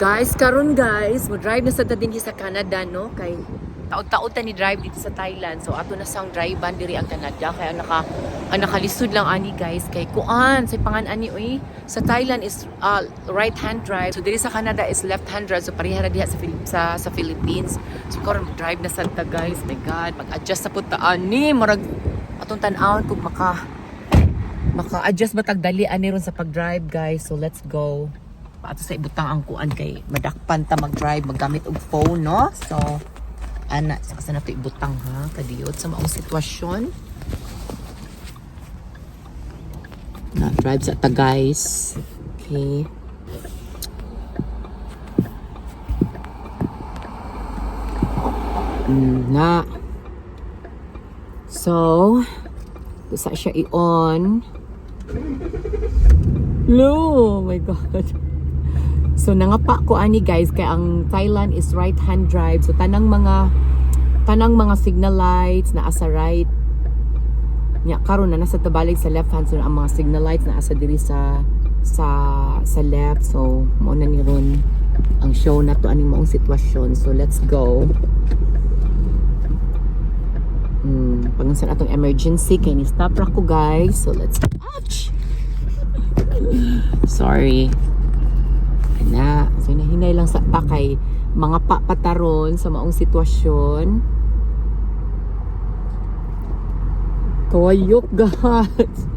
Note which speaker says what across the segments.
Speaker 1: Guys, karon guys, mo drive na sa ta dinhi sa Canada, no, kay taod-taod ta ni drive dito sa Thailand. So ato na sang drive ban diri ang Canada, kay ang nakalisod lang ani, guys, kay kuan sa pangan ani oy, sa Thailand is right hand drive. So diri sa Canada is left hand drive. So pareha ra diha sa Philippines. So karon mo drive na sad ta, guys. My God, mag-adjust sa pud ta ani, murag atong tan-awon kung maka-adjust ba tag dali ani ron sa pag-drive, guys. So let's go. Paato sa ibutang ang kuan kay madakpan ta mag-drive, maggamit og phone, no? So ana sa kasi nato ibutang ha, kadiyot sa maong sitwasyon. Na drive sa ta, guys. Okay. Na. So, sa siya i-on. Lo, oh my God. So nangapa ko ani, guys, kay ang Thailand is right hand drive. So tanang mga signal lights naa sa right. Nya karon na nasa tabalig sa left hand, so ang mga signal lights naa sa diri sa left. So mao na ni ron ang show na to aning maong sitwasyon. So let's go. Pangunsan atong emergency kay ni stop ra ko, guys. So let's, ouch. Sorry. Ana, so nahinay lang sa pa kay mga pataron sa maong sitwasyon. Kawayok, guys.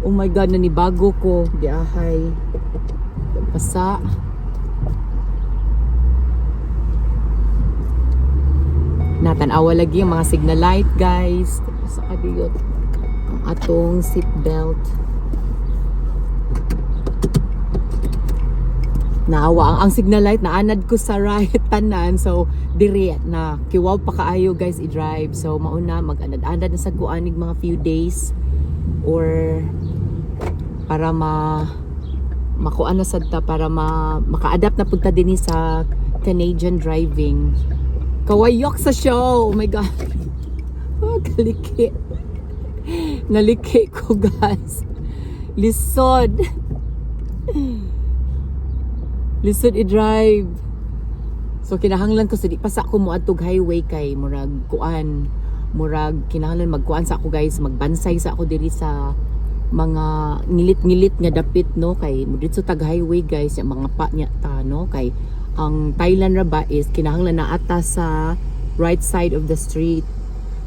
Speaker 1: Oh my God, nanibago ko. Diahay. Pasa. Natanawa lagi ang mga signal light, guys. Sa kadiyot. Ang atong seatbelt. Naawa ang signal light, naanad ko sa right tanan, so diri na kiwaw pa kaayo, guys, i-drive. So mauna mag-anad-anad na sa kuanig mga few days or para makuan na sad ta, para maka-adapt na pud ta dinhi sa Canadian driving. Kawayok sa show, oh my God. Oh, kaliki, naliki ko, guys. Lisod, lisod i-drive. So kinahanglan ko sa di pa sa ako moadtog highway kay murag kuan, murag kinahanglan magkuan sa ako, guys, magbansay sa ako diri sa mga ngilit-ngilit nga dapit, no, kay mo didto tag highway, guys, yung mga pa niya ta, no, kay ang Thailand ra ba is kinahanglan na ata sa right side of the street.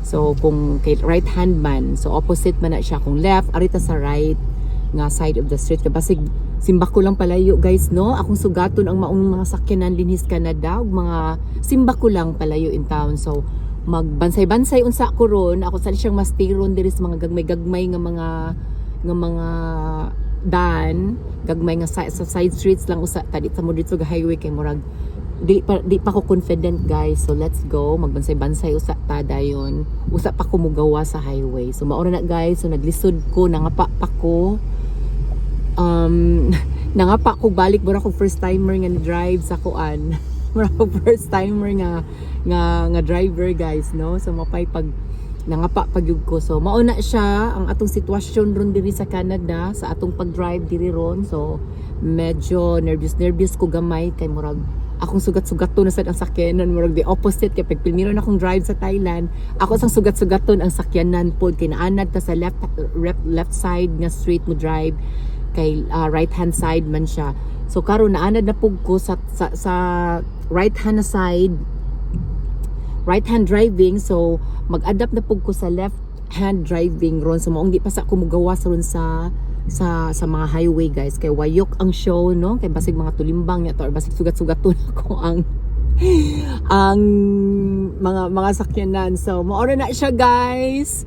Speaker 1: So kung kay right hand man, so opposite man na siya. Kung left, arita sa right nga side of the street. Kay basig simba ko lang palayo, guys, no, akong sugaton ang maong mga sakyanan dinhi sa Canada ug mga simba ko lang palayo in town. So magbansay-bansay unsa ko ron, ako sa siyang mastiron diri sa mga gagmay-gagmay nga mga dan, gagmay nga sa side streets lang usa ta, di sa mo dito sa highway kay murag di pa ko confident, guys. So let's go, magbansay-bansay usa ta dayon, usa pa ko mugawa sa highway. So maura na, guys. So naglisod ko, nangapa pa ko, nangapa ko balik, mura ko first timer nga ni drive sa kuan, mura ko first timer nga driver, guys, no. So mapay pag nangapa pagyud ko. So mauna siya ang atong sitwasyon ron diri sa Canada sa atong pag-drive diri ron. So medyo nervous nervous ko gamay kay murag akong sugat-sugaton na sad ang sakyanan, murag the opposite kay pag pilmiro na akong drive sa Thailand, ako sang sugat-sugaton ang sakyanan pod kay naanad ta sa left side nga street mo drive, kay right hand side man siya. So karon naanad na pug ko sa right hand na side, right hand driving. So mag-adapt na pug ko sa left hand driving ron. So maong di pa sa ako mugawas ron sa mga highway, guys, kay wayok ang show, no, kay basig mga tulimbang niya to or basig sugat-sugaton ako ang mga sakyanan. So maora na siya, guys,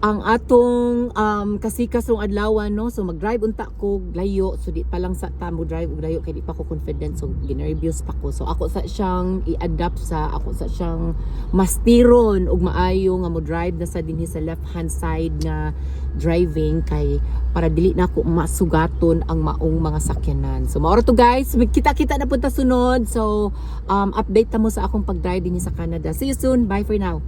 Speaker 1: ang atong kasikasong adlaw, no. So mag-drive unta ko layo. So di pa lang sa ta mo drive og layo kay di pa ko confident, so ginervyos pa ko. So ako sa siyang i-adapt, sa ako sa siyang mastiron og maayo nga mo drive na sa dinhi sa left hand side nga driving kay para dili na ako masugaton ang maong mga sakyanan. So maora to, guys, kita-kita na punta sunod. So update ta mo sa akong pag-drive dinhi sa Canada. See you soon, bye for now.